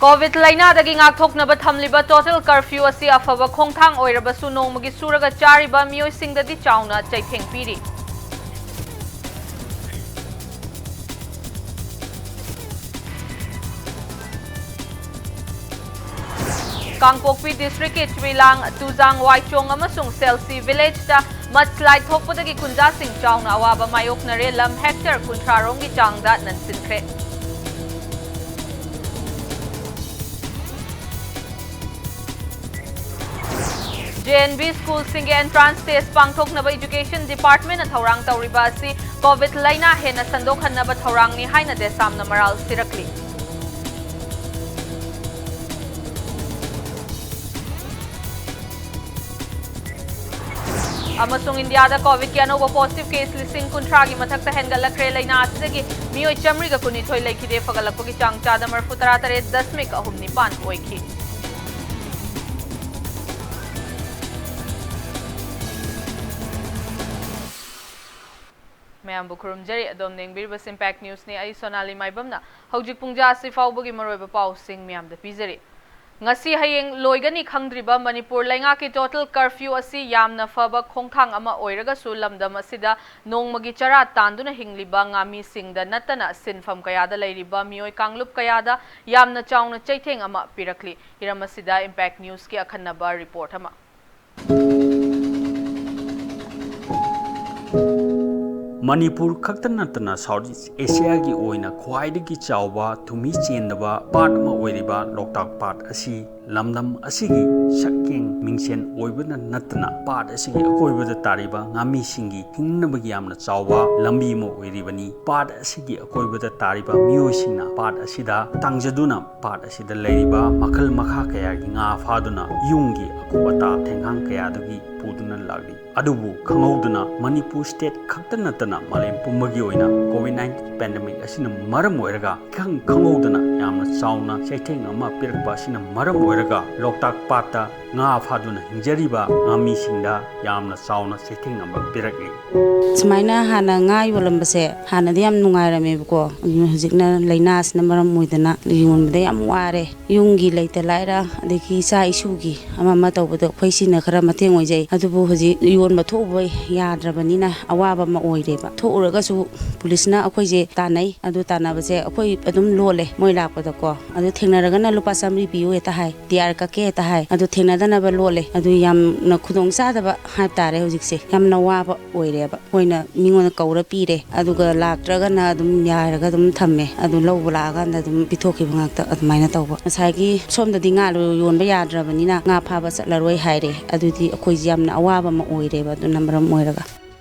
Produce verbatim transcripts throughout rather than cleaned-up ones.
COVID ꯂꯩꯅꯥꯗꯒꯤ ꯉꯥꯛꯊꯣꯛꯅꯕ ꯊꯝꯂꯤꯕ total curfew ꯑꯁꯤ ꯑꯐꯕ ꯈꯣꯡꯊꯥꯡ ꯑꯣꯏꯔꯕꯁꯨ ꯅꯣꯡꯃꯒꯤ ꯁꯨꯔꯒ ꯆꯥꯔꯤꯕ ꯃꯤꯑꯣꯏꯁꯤꯡꯗꯗꯤ ꯆꯥꯎꯅ ꯆꯩꯊꯦꯡ ꯄꯤꯔꯤ꯫ ꯀꯥꯡꯄꯣꯛꯄꯤ district ꯀꯤ ꯆꯨꯔꯤꯂꯥꯡ, ꯇꯨꯖꯥꯡ, ꯋꯥꯏꯆꯣꯡ ꯑꯃꯁꯨꯡ ꯁꯦꯜꯁꯤ village ꯇ mudslide ꯊꯣꯛꯄꯗꯒꯤ ꯈꯨꯟꯖꯥꯁꯤꯡ ꯆꯥꯎꯅ ꯑꯋꯥꯕ ꯃꯥꯌꯣꯛꯅꯔꯦ꯫ ꯂꯝ hectare ꯀꯨꯟꯊ꯭ꯔꯥ ꯔꯣꯝꯒꯤ ꯆꯥꯡꯗ ꯅꯟꯁꯤꯟꯈ꯭ꯔꯦ꯫ J N V school ꯁꯤꯡꯒꯤ entrance test ꯄꯥꯡꯊꯣꯛꯅꯕ education department ꯅ ꯊꯧꯔꯥꯡ ꯇꯧꯔꯤꯕ ꯑꯁꯤ ꯀꯣꯚꯤꯗ ꯂꯩꯅꯥ ꯍꯦꯟꯅ ꯁꯟꯗꯣꯛꯍꯟꯅꯕ ꯊꯧꯔꯥꯡꯅꯤ ꯍꯥꯏꯅ ꯗꯦꯁꯥꯝꯅ ꯃꯔꯥꯜ ꯁꯤꯔꯛꯂꯤ꯫ ꯑꯃꯁꯨꯡ ꯏꯟꯗꯤꯌꯥꯗ ꯀꯣꯚꯤꯗꯀꯤ ꯑꯅꯧꯕ positive case ꯂꯤꯁꯤꯡ ꯀꯨꯟꯊ꯭ꯔꯥꯒꯤ ꯃꯊꯛꯇ ꯍꯦꯟꯒꯠꯂꯛꯈ꯭ꯔꯦ꯫ ꯂꯩꯅꯥ ꯑꯁꯤꯗꯒꯤ ꯃꯤꯑꯣꯏ ꯆꯥꯃꯔꯤꯒ ꯀꯨꯟꯅꯤꯊꯣꯏ ꯂꯩꯈꯤꯗꯦ꯫ ꯐꯒꯠꯂꯛꯄꯒꯤ ꯆꯥꯡ ꯆꯥꯗ ꯃꯔꯤꯐꯨ ꯇꯔꯥ ꯇꯔꯦꯠ ꯗꯁꯃꯤꯛ ꯑꯍꯨꯝ ꯅꯤꯄꯥꯟ ꯑꯣꯏꯈꯤ꯫ ꯃꯌꯥꯝꯕꯨ ꯈꯨꯔꯨꯝꯖꯔꯤ꯫ ꯑꯗꯣꯝꯅ ꯌꯦꯡꯕꯤꯔꯤꯕꯁꯤ Impact News ꯅꯤ꯫ ꯑꯩ ꯁꯣꯅꯥꯂꯤ ꯃꯥꯏꯕꯝꯅ ꯍꯧꯖꯤꯛ ꯄꯨꯡꯖꯥ ꯑꯁꯤ ꯐꯥꯎꯕꯒꯤ ꯃꯔꯨꯑꯣꯏꯕ ꯄꯥꯎꯁꯤꯡ ꯃꯌꯥꯝꯗ ꯄꯤꯖꯔꯤ꯫ ꯉꯁꯤ ꯍꯌꯦꯡ ꯂꯣꯏꯒꯅꯤ ꯈꯪꯗ꯭ꯔꯤꯕ ꯃꯅꯤꯄꯨꯔ ꯂꯩꯉꯥꯛꯀꯤ total curfew ꯑꯁꯤ ꯌꯥꯝꯅ ꯐꯕ ꯈꯣꯡꯊꯥꯡ ꯑꯃ ꯑꯣꯏꯔꯒꯁꯨ, ꯂꯝꯗꯝ ꯑꯁꯤꯗ ꯅꯣꯡꯃꯒꯤ ꯆꯔꯥ ꯇꯥꯟꯗꯨꯅ ꯍꯤꯡꯂꯤꯕ ꯉꯥꯃꯤꯁꯤꯡꯗ ꯅꯠꯇꯅ ꯁꯤꯟꯐꯝ ꯀꯌꯥꯗ ꯂꯩꯔꯤꯕ ꯃꯤꯑꯣꯏ ꯀꯥꯡꯂꯨꯞ ꯀꯌꯥꯗ ꯌꯥꯝꯅ ꯆꯥꯎꯅ ꯆꯩꯊꯦꯡ ꯑꯃ ꯄꯤꯔꯛꯂꯤ꯫ ꯍꯤꯔꯝ ꯑꯁꯤꯗ Impact News ꯀꯤ ꯑꯈꯟꯅꯕ report ꯑꯃ꯫ ꯃꯅꯤꯄꯨꯔ ꯈꯛꯇ ꯅꯠꯇꯅ South East Asia ꯒꯤ ꯑꯣꯏꯅ ꯈ꯭ꯋꯥꯏꯗꯒꯤ ꯆꯥꯎꯕ ꯊꯨꯝꯃꯤ ꯆꯦꯟꯗꯕ ꯄꯥꯠ ꯑꯃ ꯑꯣꯏꯔꯤꯕ ꯂꯣꯛꯇꯥꯛ ꯄꯥꯠ ꯑꯁꯤ ꯂꯝꯗꯝ ꯑꯁꯤꯒꯤ ꯁꯛꯌꯦꯡ ꯃꯤꯡꯁꯦꯟ ꯑꯣꯏꯕꯅ ꯅꯠꯇꯅ ꯄꯥꯠ ꯑꯁꯤꯒꯤ ꯑꯀꯣꯏꯕꯗ ꯇꯥꯔꯤꯕ ꯉꯥꯃꯤꯁꯤꯡꯒꯤ ꯍꯤꯡꯅꯕꯒꯤ ꯌꯥꯝꯅ ꯆꯥꯎꯕ ꯂꯝꯕꯤ ꯑꯃ ꯑꯣꯏꯔꯤꯕꯅꯤ꯫ ꯄꯥꯠ ꯑꯁꯤꯒꯤ ꯑꯀꯣꯏꯕꯗ ꯇꯥꯔꯤꯕ ꯃꯤꯑꯣꯏꯁꯤꯡꯅ ꯄꯥꯠ ꯑꯁꯤꯗ ꯇꯥꯡꯖꯗꯨꯅ ꯄꯥꯠ ꯑꯁꯤꯗ ꯂꯩꯔꯤꯕ ꯃꯈꯜ ꯃꯈꯥ ꯀꯌꯥꯒꯤ ꯉꯥ ꯐꯥꯗꯨꯅ ꯌꯨꯝꯒꯤ ꯑꯀꯨꯞ ꯑꯇꯥ ꯊꯦꯡꯒꯥꯡ ꯀꯌꯥꯗꯒꯤ ꯄꯨꯗꯨꯅ ꯂꯥꯛꯂꯤ꯫ ꯑꯗꯨꯕꯨ ꯈꯪꯍꯧꯗꯅ ꯃꯅꯤꯄꯨꯔ state ꯈꯛꯇ ꯅꯠꯇꯅ ꯃꯥꯂꯦꯝ ꯄꯨꯝꯕꯒꯤ ꯑꯣꯏꯅ COVID nineteen pandemic ꯑꯁꯤꯅ ꯃꯔꯝ ꯑꯣꯏꯔꯒ ꯏꯈꯪ ꯈꯪꯍꯧꯗꯅ ꯌꯥꯝꯅ ꯆꯥꯎꯅ ꯆꯩꯊꯦꯡ ꯑꯃ ꯄꯤꯔꯛꯄ ꯑꯁꯤꯅ ꯃꯔꯝ ꯑꯣꯏꯔꯒ ꯂꯣꯛꯇꯥꯛ ꯄꯥꯠꯇ ꯉꯥ ꯐꯥꯗꯨꯅ ꯍꯤꯡꯖꯔꯤꯕ ꯉꯥꯃꯤꯁꯤꯡꯗ ꯌꯥꯝꯅ ꯆꯥꯎꯅ ꯆꯩꯊꯦꯡꯅꯕ ꯄꯤꯔꯛꯂꯤ꯫ ꯁꯨꯃꯥꯏꯅ ꯍꯥꯟꯅ ꯉꯥ ꯌꯣꯜꯂꯝꯕꯁꯦ ꯍꯥꯟꯅꯗꯤ ꯌꯥꯝ ꯅꯨꯡꯉꯥꯏꯔꯝꯃꯦꯕꯀꯣ꯫ ꯑꯗꯨꯅ ꯍꯧꯖꯤꯛꯅ ꯂꯥꯏꯅꯥꯁꯤꯅ ꯃꯔꯝ ꯑꯣꯏꯗꯅ ꯌꯣꯟꯕꯗ ꯌꯥꯝ ꯋꯥꯔꯦ꯫ ꯌꯨꯝꯒꯤ ꯂꯩꯇ ꯂꯥꯏꯔ, ꯑꯗꯒꯤ ꯏꯆꯥ ꯏꯁꯨꯒꯤ ꯑꯃ ꯑꯃ ꯇꯧꯕꯗ ꯑꯩꯈꯣꯏ ꯁꯤꯅ ꯈꯔ ꯃꯇꯦꯡ ꯑꯣꯏꯖꯩ꯫ ꯑꯗꯨꯕꯨ ꯍꯧꯖꯤꯛ ꯌꯣꯟꯕ ꯊꯣꯛꯎꯕ ꯌꯥꯗ꯭ꯔꯕꯅꯤꯅ ꯑꯋꯥꯕ ꯑꯃ ꯑꯣꯏꯔꯦꯕ꯫ ꯊꯣꯛꯎꯔꯒꯁꯨ ꯄꯨꯂꯤꯁꯅ ꯑꯩꯈꯣꯏꯁꯦ ꯇꯥꯟꯅꯩ꯫ ꯑꯗꯨ ꯇꯥꯟꯅꯕꯁꯦ ꯑꯩꯈꯣꯏ ꯑꯗꯨꯝ ꯂꯣꯜꯂꯦ ꯃꯣꯏ ꯂꯥꯛꯄꯗꯀꯣ꯫ ꯑꯗꯨ ꯊꯦꯡꯅꯔꯒꯅ ꯂꯨꯄꯥ ꯆꯥꯃꯔꯤ ꯄꯤꯌꯨ ꯍꯦꯛꯇ ꯍꯥꯏ, ꯇꯤ ꯑꯥꯔ ꯀꯛꯀꯦ ꯍꯦꯛꯇ ꯍꯥꯏ꯫ ꯑꯗꯨ ꯊꯦꯡꯅꯗꯅꯕ ꯂꯣꯜꯂꯦ꯫ ꯑꯗꯨ ꯌꯥꯝꯅ ꯈꯨꯗꯣꯡ ꯆꯥꯗꯕ ꯍꯥꯏꯕ ꯇꯥꯔꯦ꯫ ꯍꯧꯖꯤꯛꯁꯦ ꯌꯥꯝꯅ ꯋꯥꯕ ꯑꯣꯏꯔꯦꯕ꯫ ꯑꯩꯈꯣꯏꯅ ꯃꯤꯉꯣꯟꯗ ꯀꯧꯔ ꯄꯤꯔꯦ, ꯑꯗꯨꯒ ꯂꯥꯛꯇ꯭ꯔꯒꯅ ꯑꯗꯨꯝ ꯌꯥꯏꯔꯒ ꯑꯗꯨꯝ ꯊꯝꯃꯦ꯫ ꯑꯗꯨ ꯂꯧꯕ ꯂꯥꯛꯑꯀꯥꯟꯗ ꯑꯗꯨꯝ ꯄꯤꯊꯣꯛꯈꯤꯕ ꯉꯥꯛꯇ ꯑꯗꯨꯃꯥꯏꯅ ꯇꯧꯕ꯫ ꯉꯁꯥꯏꯒꯤ ꯁꯣꯝꯗꯗꯤ ꯉꯥ ꯂꯣ-, ꯌꯣꯟꯕ ꯌꯥꯗ꯭ꯔꯕꯅꯤꯅ ꯉꯥ ꯐꯥꯕ ꯆꯠꯂꯔꯣꯏ ꯍꯥꯏꯔꯦ꯫ ꯑꯗꯨꯗꯤ ꯑꯩꯈꯣꯏꯁꯦ ꯌꯥꯝꯅ ꯑꯋꯥꯕ ꯑꯃ ꯑꯣꯏꯔꯦꯕ꯫ ꯑꯗꯨꯅ ꯃꯔꯝ ꯑꯣꯏꯔꯒ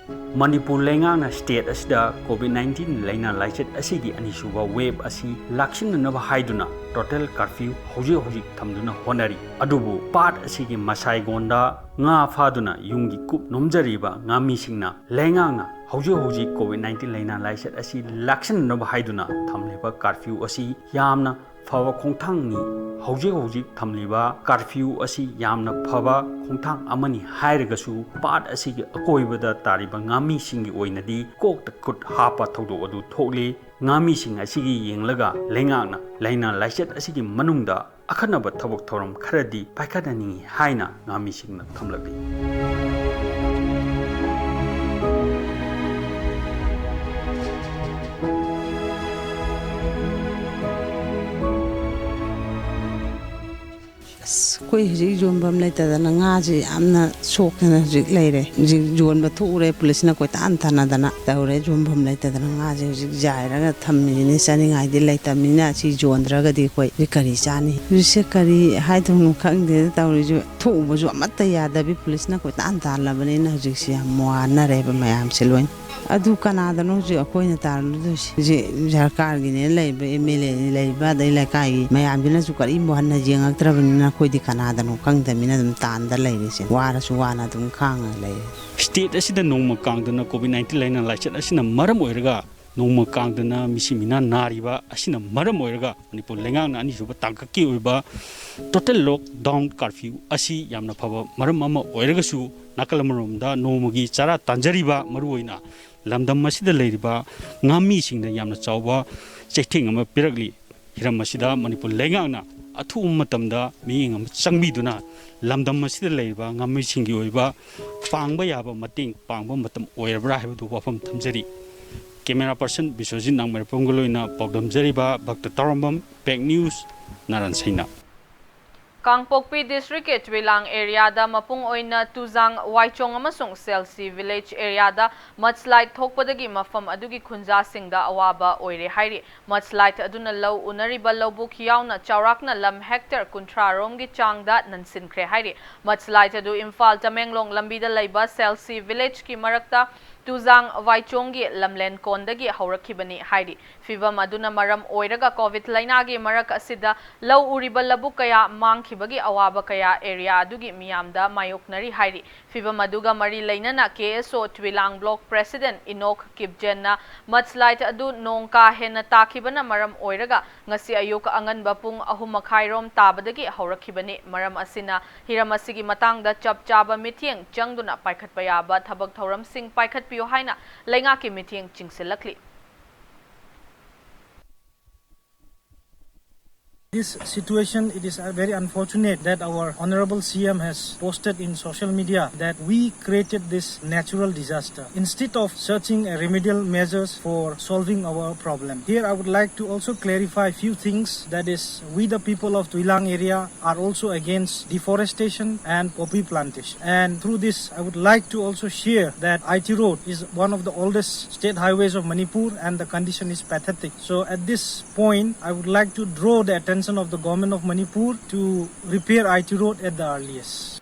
ꯃꯅꯤꯄꯨꯔ ꯂꯩꯉꯥꯛꯅ state ꯑꯁꯤꯗ COVID nineteen ꯂꯥꯏꯅꯥ ꯂꯥꯏꯆꯠ ꯑꯁꯤꯒꯤ ꯑꯅꯤꯁꯨꯕ wave ꯑꯁꯤ ꯂꯥꯛꯁꯤꯟꯅꯅꯕ ꯍꯥꯏꯗꯨꯅ total curfew ꯍꯧꯖꯤꯛ ꯍꯧꯖꯤꯛ ꯊꯝꯗꯨꯅ ꯍꯣꯠꯅꯔꯤ꯫ ꯑꯗꯨꯕꯨ ꯄꯥꯠ ꯑꯁꯤꯒꯤ ꯃꯁꯥꯏꯒꯣꯟꯗ ꯉꯥ ꯐꯥꯗꯨꯅ ꯌꯨꯝꯒꯤ ꯀꯨꯞ ꯅꯣꯝꯖꯔꯤꯕ ꯉꯥꯃꯤꯁꯤꯡꯅ ꯂꯩꯉꯥꯛꯅ ꯍꯧꯖꯤꯛ ꯍꯧꯖꯤꯛ COVID nineteen ꯂꯥꯏꯅꯥ ꯂꯥꯏꯆꯠ ꯑꯁꯤ ꯂꯥꯛꯁꯤꯟꯅꯅꯕ ꯍꯥꯏꯗꯨꯅ ꯊꯝꯂꯤꯕ curfew ꯑꯁꯤ ꯌꯥꯝꯅ ꯐꯕ ꯈꯣꯡꯊꯥꯡꯅꯤ꯫ ꯍꯧꯖꯤꯛ ꯍꯧꯖꯤꯛ ꯊꯝꯂꯤꯕ curfew ꯑꯁꯤ ꯌꯥꯝꯅ ꯐꯕ ꯈꯣꯡꯊꯥꯡ ꯑꯃꯅꯤ ꯍꯥꯏꯔꯒꯁꯨ, ꯄꯥꯠ ꯑꯁꯤꯒꯤ ꯑꯀꯣꯏꯕꯗ ꯇꯥꯔꯤꯕ ꯉꯥꯃꯤꯁꯤꯡꯒꯤ ꯑꯣꯏꯅꯗꯤ ꯀꯣꯛꯇ ꯈꯨꯠ ꯍꯥꯞꯄ ꯊꯧꯗꯣꯛ ꯑꯗꯨ ꯊꯣꯛꯂꯤ꯫ ꯉꯥꯃꯤꯁꯤꯡ ꯑꯁꯤꯒꯤ ꯌꯦꯡꯂꯒ ꯂꯩꯉꯥꯛꯅ ꯂꯥꯏꯅꯥ ꯂꯥꯏꯆꯠ ꯑꯁꯤꯒꯤ ꯃꯅꯨꯡꯗ ꯑꯈꯟꯅꯕ ꯊꯕꯛ ꯊꯧꯔꯝ ꯈꯔꯗꯤ ꯄꯥꯏꯈꯠꯍꯟꯅꯤꯡꯏ ꯍꯥꯏꯅ ꯉꯥꯃꯤꯁꯤꯡꯅ ꯊꯝꯂꯛꯂꯤ꯫ ꯑꯁ, ꯑꯩꯈꯣꯏ ꯍꯧꯖꯤꯛ ꯌꯣꯟꯐꯝ ꯂꯩꯇꯗꯅ ꯉꯥꯁꯦ ꯌꯥꯝꯅ ꯁꯣꯛꯇꯅ ꯍꯧꯖꯤꯛ ꯂꯩꯔꯦ꯫ ꯍꯧꯖꯤꯛ ꯌꯣꯟꯕ ꯊꯣꯛꯎꯔꯦ, ꯄꯨꯂꯤꯁꯅ ꯀꯣꯏꯇꯥꯟ ꯇꯥꯟꯅꯗꯅ ꯇꯧꯔꯦ꯫ ꯌꯣꯟꯐꯝ ꯂꯩꯇꯗꯅ ꯉꯥꯁꯦ ꯍꯧꯖꯤꯛ ꯌꯥꯏꯔꯒ ꯊꯝꯃꯤꯁꯤꯅꯤ, ꯆꯥꯅꯤꯡꯉꯥꯏꯗꯤ ꯂꯩꯇꯕꯅꯤꯅ꯫ ꯁꯤ ꯌꯣꯟꯗ꯭ꯔꯒꯗꯤ ꯑꯩꯈꯣꯏ ꯍꯧꯖꯤꯛ ꯀꯔꯤ ꯆꯥꯅꯤ? ꯍꯧꯖꯤꯛꯁꯦ ꯀꯔꯤ ꯍꯥꯏꯗꯧꯅꯣ ꯈꯪꯗꯦꯗ ꯇꯧꯔꯤꯁꯦ꯫ ꯊꯣꯛꯎꯕꯁꯨ ꯑꯃꯠꯇ ꯌꯥꯗꯕꯤ, ꯄꯨꯂꯤꯁꯅ ꯀꯣꯏꯇꯥꯟ ꯇꯥꯜꯂꯕꯅꯤꯅ ꯍꯧꯖꯤꯛꯁꯦ ꯌꯥꯝ ꯋꯥꯅꯔꯦꯕ ꯃꯌꯥꯝꯁꯦ ꯂꯣꯏꯅ꯫ ꯑꯗꯨ ꯀꯅꯥꯗꯅꯣ ꯍꯧꯖꯤꯛ ꯑꯩꯈꯣꯏꯅ ꯇꯥꯜꯂꯨꯗꯣꯏꯁꯦ? ꯍꯧꯖꯤꯛ ꯁꯔꯀꯥꯔꯒꯤꯅꯦꯅ ꯂꯩꯕ, ꯑꯦꯝ ꯑꯦꯜ ꯑꯦ ꯂꯩꯕ, ꯑꯗꯩ ꯂꯩꯀꯥꯏꯒꯤ ꯃꯌꯥꯝꯁꯤꯅꯁꯨ ꯀꯔꯤꯝꯕꯨ ꯍꯟꯅ ꯌꯦꯡꯉꯛꯇ꯭ꯔꯕꯅꯤꯅ ꯑꯩꯈꯣꯏꯗꯤ ꯀꯅꯥꯗꯅꯣ ꯈꯪꯗꯕꯅꯤꯅ ꯑꯗꯨꯝ ꯇꯥꯟꯗ ꯂꯩꯔꯤꯁꯦ꯫ ꯋꯥꯔꯁꯨ ꯋꯥꯅ ꯑꯗꯨꯝ ꯈꯥꯡꯉ ꯂꯩꯔꯦ꯫ State ꯑꯁꯤꯗ ꯅꯣꯡꯃ ꯀꯥꯡꯗꯅ COVID nineteen ꯂꯥꯏꯅꯥ ꯂꯥꯏꯆꯠ ꯑꯁꯤꯅ ꯃꯔꯝ ꯑꯣꯏꯔꯒ ꯅꯣꯡꯃ ꯀꯥꯡꯗꯅ ꯃꯤꯁꯤ ꯃꯤꯅꯥ ꯅꯥꯔꯤꯕ ꯑꯁꯤꯅ ꯃꯔꯝ ꯑꯣꯏꯔꯒ ꯃꯅꯤꯄꯨꯔ ꯂꯩꯉꯥꯛꯅ ꯑꯅꯤꯁꯨꯕ ꯇꯥꯡꯀꯛꯀꯤ ꯑꯣꯏꯕ total lockdown curfew ꯑꯁꯤ ꯌꯥꯝꯅ ꯐꯕ ꯃꯔꯝ ꯑꯃ ꯑꯣꯏꯔꯒꯁꯨ, ꯅꯥꯀꯜ ꯑꯃꯔꯣꯝꯗ ꯅꯣꯡꯃꯒꯤ ꯆꯔꯥ ꯇꯥꯟꯖꯔꯤꯕ, ꯃꯔꯨꯑꯣꯏꯅ ꯂꯝꯗꯝ ꯑꯁꯤꯗ ꯂꯩꯔꯤꯕ ꯉꯥꯃꯤꯁꯤꯡꯗ ꯌꯥꯝꯅ ꯆꯥꯎꯕ ꯆꯩꯊꯦꯡ ꯑꯃ ꯄꯤꯔꯛꯂꯤ꯫ ꯍꯤꯔꯝ ꯑꯁꯤꯗ ꯃꯅꯤꯄꯨꯔ ꯂꯩꯉꯥꯛꯅ ꯑꯊꯨꯕ ꯃꯇꯝꯗ ꯃꯤꯠꯌꯦꯡ ꯑꯃ ꯆꯪꯕꯤꯗꯨꯅ ꯂꯝꯗꯝ ꯑꯁꯤꯗ ꯂꯩꯔꯤꯕ ꯉꯥꯃꯤꯁꯤꯡꯒꯤ ꯑꯣꯏꯕ ꯄꯥꯡꯕ ꯌꯥꯕ ꯃꯇꯦꯡ ꯄꯥꯡꯕ ꯃꯇꯝ ꯑꯣꯏꯔꯕ꯭ꯔꯥ ꯍꯥꯏꯕꯗꯨ ꯋꯥꯐꯝ ꯊꯝꯖꯔꯤ꯫ Camera person ꯕꯤꯁ꯭ꯋꯖꯤꯠ ꯅꯥꯡꯃꯩꯔꯥꯛꯄꯝꯒ ꯂꯣꯏꯅ ꯄꯥꯎꯗꯝꯖꯔꯤꯕ ꯚꯛꯇ ꯇꯥꯎꯔꯝꯕꯝ, PACNews, ꯅꯥꯔꯥꯟ ꯁꯩꯅꯥ꯫ ꯀꯥꯡꯄꯣꯛꯄꯤ district ꯀꯤ ꯇ꯭ꯋꯤꯂꯥꯡ area ꯗ ꯃꯄꯨꯡ ꯑꯣꯏꯅ ꯇꯨꯖꯥꯡ, ꯋꯥꯏꯆꯣꯡ ꯑꯃꯁꯨꯡ ꯁꯦꯜꯁꯤ village area ꯗ mudslide ꯊꯣꯛꯄꯗꯒꯤ ꯃꯐꯝ ꯑꯗꯨꯒꯤ ꯈꯨꯟꯖꯥꯁꯤꯡꯗ ꯑꯋꯥꯕ ꯑꯣꯏꯔꯦ ꯍꯥꯏꯔꯤ꯫ Mudslide ꯑꯗꯨꯅ ꯂꯧ ꯎꯅꯔꯤꯕ ꯂꯧꯕꯨꯛ ꯌꯥꯎꯅ ꯆꯥꯎꯔꯥꯛꯅ ꯂꯝ hectare ꯀꯨꯟꯊ꯭ꯔꯥ ꯔꯣꯝꯒꯤ ꯆꯥꯡꯗ ꯅꯟꯁꯤꯟꯈ꯭ꯔꯦ ꯍꯥꯏꯔꯤ꯫ Mudslide ꯑꯗꯨ ꯏꯝꯐꯥꯜ ꯇꯃꯦꯡꯂꯣꯡ ꯂꯝꯕꯤꯗ ꯂꯩꯕ ꯁꯦꯜꯁꯤ village ꯀꯤ ꯃꯔꯛꯇ ꯇꯨꯖꯥꯡ ꯋꯥꯏꯆꯣꯡꯒꯤ ꯂꯝꯂꯦꯟ ꯀꯣꯟꯗꯒꯤ ꯍꯧꯔꯛꯈꯤꯕꯅꯤ ꯍꯥꯏꯔꯤ꯫ ꯐꯤꯚꯝ ꯑꯗꯨꯅ ꯃꯔꯝ ꯑꯣꯏꯔꯒ COVID ꯂꯩꯅꯥꯒꯤ ꯃꯔꯛ ꯑꯁꯤꯗ ꯂꯧ ꯎꯔꯤꯕ ꯂꯧꯕꯨꯛ ꯀꯌꯥ ꯃꯥꯡꯈꯤꯕꯒꯤ ꯑꯋꯥꯕ ꯀꯌꯥ area ꯑꯗꯨꯒꯤ ꯃꯤꯌꯥꯝꯗ ꯃꯥꯌꯣꯛꯅꯔꯤ ꯍꯥꯏꯔꯤ꯫ ꯐꯤꯚꯝ ꯑꯗꯨꯒ ꯃꯔꯤ ꯂꯩꯅꯅ KSO ꯇ꯭ꯋꯤꯂꯥꯡ block president Inox ꯀꯤꯞꯖꯦꯟꯅ mudslide ꯑꯗꯨ ꯅꯣꯡ ꯀꯥ ꯍꯦꯟꯅ ꯇꯥꯈꯤꯕꯅ ꯃꯔꯝ ꯑꯣꯏꯔꯒ ꯉꯁꯤ ꯑꯌꯨꯛ ꯑꯉꯟꯕ ꯄꯨꯡ ꯑꯍꯨꯝ ꯃꯈꯥꯏꯔꯣꯝ ꯇꯥꯕꯗꯒꯤ ꯍꯧꯔꯛꯈꯤꯕꯅꯤ꯫ ꯃꯔꯝ ꯑꯁꯤꯅ ꯍꯤꯔꯝ ꯑꯁꯤꯒꯤ ꯃꯇꯥꯡꯗ ꯆꯞ ꯆꯥꯕ ꯃꯤꯠꯌꯦꯡ ꯆꯪꯗꯨꯅ ꯄꯥꯏꯈꯠꯄ ꯌꯥꯕ ꯊꯕꯛ ꯊꯧꯔꯝꯁꯤꯡ ꯄꯥꯏꯈꯠꯄꯤꯌꯨ ꯍꯥꯏꯅ ꯂꯩꯉꯥꯛꯀꯤ ꯃꯤꯠꯌꯦꯡ ꯆꯤꯡꯁꯤꯜꯂꯛꯂꯤ꯫ This situation, it is, uh, very unfortunate that our Honorable C M has posted in social media that we created this natural disaster instead of searching a remedial measures for solving our problem. Here, I would like to also clarify a few things. That is, we, the people of Twilang area, are also against deforestation and poppy plantation. And through this, I would like to also share that I T Road is one of the oldest state highways of Manipur, and the condition is pathetic. So at this point, I would like to draw the attention of the government of Manipur to repair I T Road at the earliest.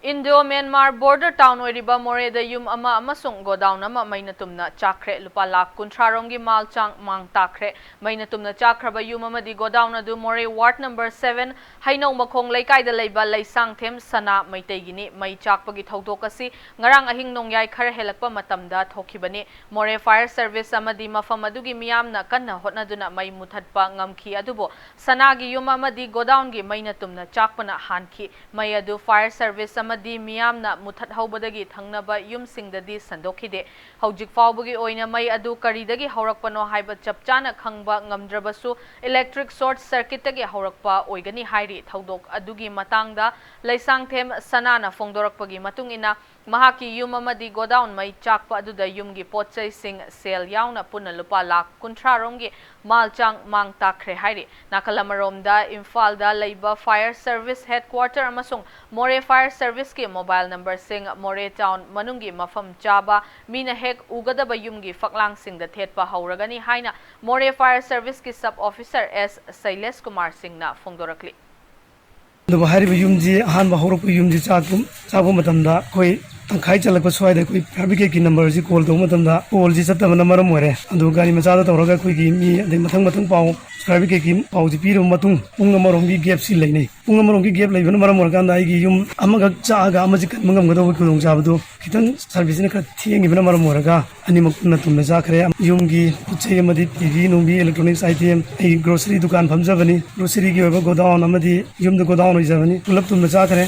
Indo-Myanmar border town ꯑꯣꯏꯔꯤꯕ ꯃꯣꯔꯦꯗ ꯌꯨꯝ ꯑꯃ ꯑꯃꯁꯨꯡ godown ꯑꯃ ꯃꯩꯅ ꯇꯨꯝꯅ ꯆꯥꯛꯈ꯭ꯔꯦ꯫ ꯂꯨꯄꯥ ꯂꯥꯈ ꯀꯨꯟꯊ꯭ꯔꯥ ꯔꯣꯝꯒꯤ ꯃꯥꯜ ꯆꯥꯡ ꯃꯥꯡ ꯇꯥꯛꯈ꯭ꯔꯦ꯫ ꯃꯩꯅ ꯇꯨꯝꯅ ꯆꯥꯛꯈ꯭ꯔꯕ ꯌꯨꯝ ꯑꯃꯗꯤ godown ꯑꯗꯨ ꯃꯣꯔꯦ ward number seven ꯍꯩꯅꯧ ꯃꯈꯣꯡ ꯂꯩꯀꯥꯏꯗ ꯂꯩꯕ ꯂꯩꯁꯥꯡꯊꯦꯝ ꯁꯅꯥ ꯃꯩꯇꯩꯒꯤꯅꯤ꯫ ꯃꯩ ꯆꯥꯛꯄꯒꯤ ꯊꯧꯗꯣꯛ ꯑꯁꯤ ꯉꯔꯥꯡ ꯑꯍꯤꯡ ꯅꯣꯡꯌꯥꯏ ꯈꯔ ꯍꯦꯜꯂꯛꯄ ꯃꯇꯝꯗ ꯊꯣꯛꯈꯤꯕꯅꯤ꯫ ꯃꯣꯔꯦ fire service ꯑꯃꯗꯤ ꯃꯐꯝ ꯑꯗꯨꯒꯤ ꯃꯤꯌꯥꯝꯅ ꯀꯟꯅ ꯍꯣꯠꯅꯗꯨꯅ ꯃꯩ ꯃꯨꯊꯠꯄ ꯉꯝꯈꯤ, ꯑꯗꯨꯕꯨ ꯁꯅꯥꯒꯤ ꯌꯨꯝ ꯑꯃꯗꯤ godown ꯒꯤ ꯃꯩꯅ ꯇꯨꯝꯅ ꯆꯥꯛꯄꯅ ꯍꯥꯟꯈꯤ꯫ ꯃꯩ ꯑꯗꯨ fire service ꯑꯃꯗꯤ ꯃꯤꯌꯥꯝꯅ ꯃꯨꯊꯠꯍꯧꯕꯗꯒꯤ ꯊꯪꯅꯕ ꯌꯨꯝꯁꯤꯡꯗꯗꯤ ꯁꯟꯗꯣꯛꯈꯤꯗꯦ꯫ ꯍꯧꯖꯤꯛ ꯐꯥꯎꯕꯒꯤ ꯑꯣꯏꯅ ꯃꯩ ꯑꯗꯨ ꯀꯔꯤꯗꯒꯤ ꯍꯧꯔꯛꯄꯅꯣ ꯍꯥꯏꯕ ꯆꯞ ꯆꯥꯅ ꯈꯪꯕ ꯉꯝꯗ꯭ꯔꯕꯁꯨ, electric short circuit ꯇꯒꯤ ꯍꯧꯔꯛꯄ ꯑꯣꯏꯒꯅꯤ ꯍꯥꯏꯔꯤ꯫ ꯊꯧꯗꯣꯛ ꯑꯗꯨꯒꯤ ꯃꯇꯥꯡꯗ ꯂꯩꯁꯥꯡꯊꯦꯝ ꯁꯅꯥꯅ ꯐꯣꯡꯗꯣꯔꯛꯄꯒꯤ ꯃꯇꯨꯡ ꯏꯟꯅ, ꯃꯍꯥꯛꯀꯤ ꯌꯨꯝ ꯑꯃꯗꯤ godown ꯃꯩ ꯆꯥꯛꯄ ꯑꯗꯨꯗ ꯌꯨꯝꯒꯤ ꯄꯣꯠ ꯆꯩꯁꯤꯡ, ꯁꯦꯜ ꯌꯥꯎꯅ ꯄꯨꯟꯅ ꯂꯨꯄꯥ ꯂꯥꯈ ꯀꯨꯟꯊ꯭ꯔꯥ ꯔꯣꯝꯒꯤ ꯃꯥꯜ ꯆꯥꯡ ꯃꯥꯡ ꯇꯥꯛꯈ꯭ꯔꯦ ꯍꯥꯏꯔꯤ꯫ ꯅꯥꯀꯜ ꯑꯃꯔꯣꯝꯗ, ꯏꯝꯐꯥꯜꯗ ꯂꯩꯕ fire service headquarter ꯑꯃꯁꯨꯡ ꯃꯣꯔꯦ fire service ꯀꯤ mobile number ꯁꯤꯡ ꯃꯣꯔꯦ town ꯃꯅꯨꯡꯒꯤ ꯃꯐꯝ ꯆꯥꯕ ꯃꯤꯅ ꯍꯦꯛ ꯎꯒꯗꯕ ꯌꯨꯝꯒꯤ ꯐꯛꯂꯥꯡꯁꯤꯡꯗ ꯊꯦꯠꯄ ꯍꯧꯔꯒꯅꯤ ꯍꯥꯏꯅ ꯃꯣꯔꯦ fire service ꯀꯤ sub officer ꯑꯦꯁ ꯁꯩꯂꯦꯁ ꯀꯨꯃꯥꯔ ꯁꯤꯡꯅ ꯐꯣꯡꯗꯣꯔꯛꯂꯤ꯫ ꯑꯗꯨꯕꯨ ꯍꯥꯏꯔꯤꯕ ꯌꯨꯝꯁꯤ, ꯑꯍꯥꯟꯕ ꯍꯧꯔꯛꯄ ꯌꯨꯝꯁꯤ ꯆꯥꯛꯄ, ꯆꯥꯛꯄ ꯃꯇꯝꯗ ꯑꯩꯈꯣꯏ ꯇꯪꯈꯥꯏ ꯆꯜꯂꯛꯄ ꯁ꯭ꯋꯥꯏꯗ ꯑꯩꯈꯣꯏ fire brigade ꯀꯤ number ꯁꯤ call ꯇꯧꯕ ꯃꯇꯝꯗ, call ꯁꯤ ꯆꯠꯇꯕꯅ ꯃꯔꯝ ꯑꯣꯏꯔꯦ꯫ ꯑꯗꯨ ꯒꯥꯔꯤ ꯃꯆꯥꯗ ꯇꯧꯔꯒ ꯑꯩꯈꯣꯏꯒꯤ ꯃꯤ, ꯑꯗꯩ ꯃꯊꯪ ꯃꯊꯪ ꯄꯥꯎ, fire brigade ꯀꯤ ꯄꯥꯎꯁꯤ ꯄꯤꯔꯕ ꯃꯇꯨꯡ, ꯄꯨꯡ ꯑꯃꯔꯣꯝꯒꯤ gap ꯁꯤ ꯂꯩꯅꯩ꯫ ꯄꯨꯡ ꯑꯃꯔꯣꯝꯒꯤ gap ꯂꯩꯕꯅ ꯃꯔꯝ ꯑꯣꯏꯔꯀꯥꯟꯗ ꯑꯩꯒꯤ ꯌꯨꯝ ꯑꯃꯈꯛ ꯆꯥꯛꯑꯒ ꯑꯃꯁꯤ ꯀꯟꯕ ꯉꯝꯒꯗꯧꯕ ꯈꯨꯗꯣꯡꯆꯥꯕꯗꯨ ꯈꯤꯇꯪ service ꯅ ꯈꯔ ꯊꯦꯡꯈꯤꯕꯅ ꯃꯔꯝ ꯑꯣꯏꯔꯒ ꯑꯅꯤꯃꯛ ꯄꯨꯟꯅ ꯇꯨꯝꯅ ꯆꯥꯈ꯭ꯔꯦ꯫ ꯌꯨꯝꯒꯤ ꯄꯣꯠ ꯆꯩ ꯑꯃꯗꯤ T V ꯅꯨꯡꯕꯤ, electronics item, ꯑꯩ grocery ꯗꯨꯀꯥꯟ ꯐꯝꯖꯕꯅꯤ꯫ Grocery ꯒꯤ ꯑꯣꯏꯕ godown ꯑꯃꯗꯤ ꯌꯨꯝꯗ godown ꯑꯣꯏꯖꯕꯅꯤ꯫ ꯄꯨꯂꯞ ꯇꯨꯝꯅ ꯆꯥꯈ꯭ꯔꯦ꯫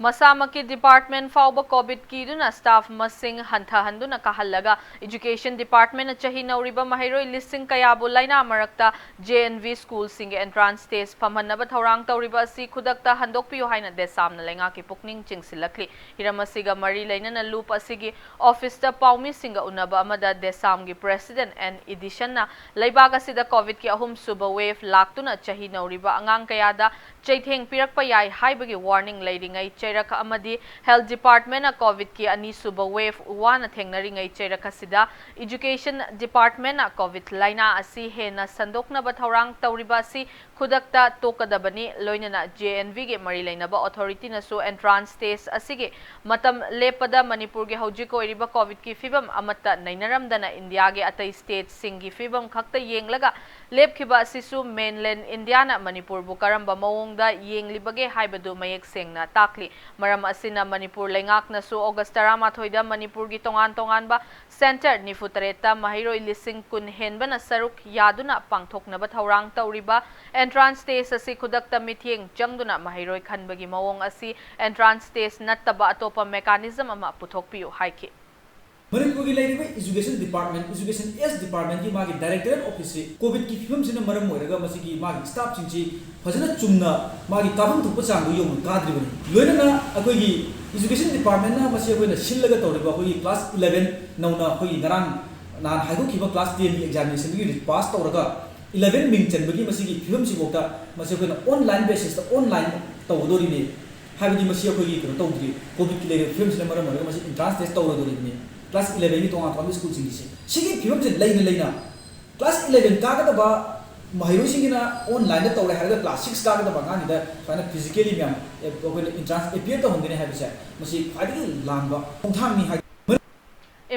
ꯃꯁꯥꯃꯛꯀꯤ department ꯐꯥꯎꯕ COVID ꯀꯤꯗꯨꯅ staff ꯃꯁꯤꯡ ꯍꯟꯊꯍꯟꯗꯨꯅ ꯀꯥꯍꯜꯂꯒ, education department ꯅ ꯆꯍꯤ ꯅꯧꯔꯤꯕ ꯃꯍꯩꯔꯣꯏ ꯂꯤꯁꯤꯡ ꯀꯌꯥꯕꯨ ꯂꯥꯏꯅꯥ ꯃꯔꯛꯇ J N V school ꯁꯤꯡꯒꯤ entrance test ꯐꯝꯍꯟꯅꯕ ꯊꯧꯔꯥꯡ ꯇꯧꯔꯤꯕ ꯑꯁꯤ ꯈꯨꯗꯛꯇ ꯍꯟꯗꯣꯛꯄꯤꯌꯨ ꯍꯥꯏꯅ ꯗꯦꯁꯥꯝꯅ ꯂꯩꯉꯥꯛꯀꯤ ꯄꯨꯛꯅꯤꯡ ꯆꯤꯡꯁꯤꯜꯂꯛꯂꯤ꯫ ꯍꯤꯔꯝ ꯑꯁꯤꯒ ꯃꯔꯤ ꯂꯩꯅꯅ ꯂꯨꯞ ꯑꯁꯤꯒꯤ office ꯇ ꯄꯥꯎꯃꯤꯁꯤꯡꯒ ꯎꯅꯕ ꯑꯃꯗ ꯗꯦꯁꯥꯝꯒꯤ president N ꯏꯗꯤꯁꯟꯅ ꯂꯩꯕꯥꯛ ꯑꯁꯤꯗ COVID ꯀꯤ ꯑꯍꯨꯝ ꯁꯨꯕ wave ꯂꯥꯛꯇꯨꯅ ꯆꯍꯤ ꯅꯧꯔꯤꯕ ꯑꯉꯥꯡ ꯀꯌꯥꯗ ꯆꯩꯊꯦꯡ ꯄꯤꯔꯛꯄ ꯌꯥꯏ ꯍꯥꯏꯕꯒꯤ warning ꯂꯩꯔꯤꯉꯩ ꯆꯩꯔꯛ ꯑꯃꯗꯤ Health Department ꯅ COVID ꯀꯤ ꯑꯅꯤꯁꯨꯕ wave ꯋꯥꯅ ꯊꯦꯡꯅꯔꯤꯉꯩ ꯆꯩꯔꯛ ꯑꯁꯤꯗ Education Department ꯅ COVID ꯂꯥꯏꯅꯥ ꯑꯁꯤ ꯍꯦꯟꯅ ꯁꯟꯗꯣꯛꯅꯕ ꯊꯧꯔꯥꯡ ꯇꯧꯔꯤꯕ ꯑꯁꯤ ꯈꯨꯗꯛꯇ ꯇꯣꯛꯀꯗꯕꯅꯤ꯫ ꯂꯣꯏꯅꯅ J N V ꯒꯤ ꯃꯔꯤ ꯂꯩꯅꯕ authority ꯅꯁꯨ entrance test ꯑꯁꯤꯒꯤ ꯃꯇꯝ ꯂꯦꯞꯄꯗ ꯃꯅꯤꯄꯨꯔꯒꯤ ꯍꯧꯖꯤꯛ ꯑꯣꯏꯔꯤꯕ COVID ꯀꯤ ꯐꯤꯕꯝ ꯑꯃꯠꯇ ꯅꯩꯅꯔꯝꯗꯅ ꯏꯟꯗꯤꯌꯥꯒꯤ ꯑꯇꯩ state ꯁꯤꯡꯒꯤ ꯐꯤꯕꯝ ꯈꯛꯇ ꯌꯦꯡꯂꯒ ꯂꯦꯞꯈꯤꯕ ꯑꯁꯤꯁꯨ mainland ꯏꯟꯗꯤꯌꯥꯅ ꯃꯅꯤꯄꯨꯔꯕꯨ ꯀꯔꯝꯕ ꯃꯑꯣꯡꯗ ꯌꯦꯡꯂꯤꯕꯒꯦ ꯍꯥꯏꯕꯗꯨ ꯃꯌꯦꯛ ꯁꯦꯡꯅ ꯇꯥꯛꯂꯤ꯫ ꯃꯔꯝ ꯑꯁꯤꯅ ꯃꯅꯤꯄꯨꯔ ꯂꯩꯉꯥꯛꯅꯁꯨ August ꯇꯔꯥꯃꯥꯊꯣꯏꯗ ꯃꯅꯤꯄꯨꯔꯒꯤ ꯇꯣꯉꯥꯟ ꯇꯣꯉꯥꯟꯕ center ꯅꯤꯐꯨ ꯇꯔꯦꯠꯇ ꯃꯍꯩꯔꯣꯏ ꯂꯤꯁꯤꯡ ꯀꯨꯟ ꯍꯦꯟꯕꯅ ꯁꯔꯨꯛ ꯌꯥꯗꯨꯅ ꯄꯥꯡꯊꯣꯛꯅꯕ ꯊꯧꯔꯥꯡ ꯇꯧꯔꯤꯕ entrance test ꯑꯁꯤ ꯈꯨꯗꯛꯇ ꯃꯤꯠꯌꯦꯡ ꯆꯪꯗꯨꯅ ꯃꯍꯩꯔꯣꯏ ꯈꯟꯕꯒꯤ ꯃꯑꯣꯡ ꯑꯁꯤ entrance test ꯅꯠꯇꯕ ꯑꯇꯣꯞꯄ mechanism ꯑꯃ ꯄꯨꯊꯣꯛꯄꯤꯌꯨ ꯍꯥꯏꯈꯤ꯫ ꯃꯅꯤꯄꯨꯔꯒꯤ ꯂꯩꯔꯤꯕ Education Department, Education S Department ꯀꯤ ꯃꯥꯒꯤ Directorate Office ꯁꯤ COVID ꯀꯤ ꯐꯤꯕꯝꯁꯤꯅ ꯃꯔꯝ ꯑꯣꯏꯔꯒ ꯃꯁꯤꯒꯤ ꯃꯥꯒꯤ staff ꯁꯤꯡꯁꯤ ꯐꯖꯅ ꯆꯨꯝꯅ ꯃꯥꯒꯤ ꯀꯥꯐꯝ ꯊꯣꯛꯄ ꯆꯥꯡꯗꯨ ꯌꯧꯅ ꯀꯥꯗ꯭ꯔꯤꯕꯅꯤ꯫ ꯂꯣꯏꯅꯅ ꯑꯩꯈꯣꯏꯒꯤ Education Department ꯅ ꯃꯁꯤ ꯑꯩꯈꯣꯏꯅ ꯁꯤꯜꯂꯒ ꯇꯧꯔꯤꯕ ꯑꯩꯈꯣꯏꯒꯤ class eleven ꯅꯧꯅ ꯑꯩꯈꯣꯏꯒꯤ ꯉꯔꯥꯡ ꯅꯍꯥꯟ ꯍꯥꯏꯗꯣꯛꯈꯤꯕ class ten ꯒꯤ examination ꯒꯤ pass ꯇꯧꯔꯒ eleven ꯃꯤꯡ ꯆꯟꯕꯒꯤ ꯃꯁꯤꯒꯤ ꯐꯤꯕꯝꯁꯤꯐꯥꯎꯗ ꯃꯁꯤ ꯑꯩꯈꯣꯏꯅ online basis ꯇ online ꯇꯧꯒꯗꯧꯔꯤꯕꯅꯤ꯫ ꯍꯥꯏꯕꯗꯤ ꯃꯁꯤ ꯑꯩꯈꯣꯏꯒꯤ ꯀꯩꯅꯣ ꯇꯧꯗ꯭ꯔꯤ, COVID ꯀꯤ ꯂꯩꯔꯤꯕ ꯐꯤꯕꯝꯁꯤꯅ ꯃꯔꯝ ꯑꯣꯏꯔꯒ ꯃꯁꯤ entrance test ꯇꯧꯔꯣꯏꯗꯧꯔꯤꯕꯅꯤ꯫ Class eleven ꯒꯤ ꯇꯣꯉꯥꯟ ꯇꯣꯉꯥꯟꯕ school ꯁꯤꯡꯒꯤꯁꯦ꯫ ꯁꯤꯒꯤ ꯐꯤꯕꯝꯁꯦ ꯂꯩꯅ ꯂꯩꯅ class eleven ꯀꯥꯒꯗꯕ ꯃꯍꯩꯔꯣꯏꯁꯤꯡꯒꯤꯅ online ꯗ ꯇꯧꯔꯦ ꯍꯥꯏꯔꯒ class six ꯀꯥꯒꯗꯕ ꯑꯉꯥꯡꯁꯤꯗ ꯁꯨꯃꯥꯏꯅ physically ꯃꯌꯥꯝ ꯑꯦ-, ꯑꯩꯈꯣꯏꯅ entrance appear ꯇꯧꯍꯟꯒꯅꯤ ꯍꯥꯏꯕꯁꯦ ꯃꯁꯤ ꯈ꯭ꯋꯥꯏꯗꯒꯤ ꯂꯥꯟꯕ ꯈꯣꯡꯊꯥꯡꯅꯤ ꯍꯥꯏ꯫